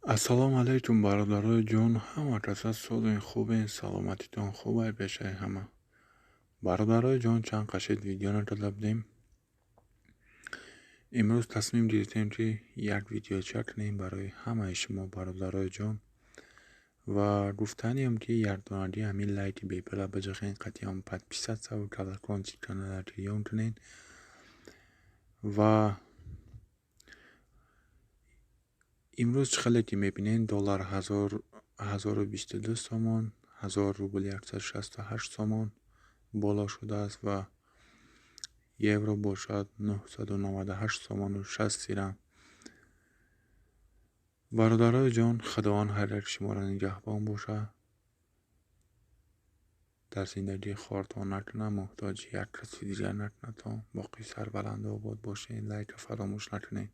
Ассалому алайкум, бародарои ҷон, ҳама каса созен, хубен, саломатитон хубай пешаи ҳама. Бародарои ҷон, чанд қашид видео накарда будем. Имрӯз тасмим гирифтем, ки як видеоча кунем барои ҳамаи шумо, бародарои ҷон. Ва гуфтаниам, ки якдонагӣ ҳамин лайки бепула биҷахен, қатъиан подписаться ва колокольчик канала гирён кунед. Ва имрӯз чӣ хеле ки мебинед, доллар 1022 сомон, 1000 рубл 168 сомон боло шудааст ва евро бошад 998 сомону 60 дирам. Бародарои ҷон, Худованд ҳар як шуморо нигаҳбон бошад, дар зиндагӣ хортон накунад, муҳтоҷи як каси дигар накунадтон, боқӣ сарбаланду обод бошед, лайка фаромӯш накунед.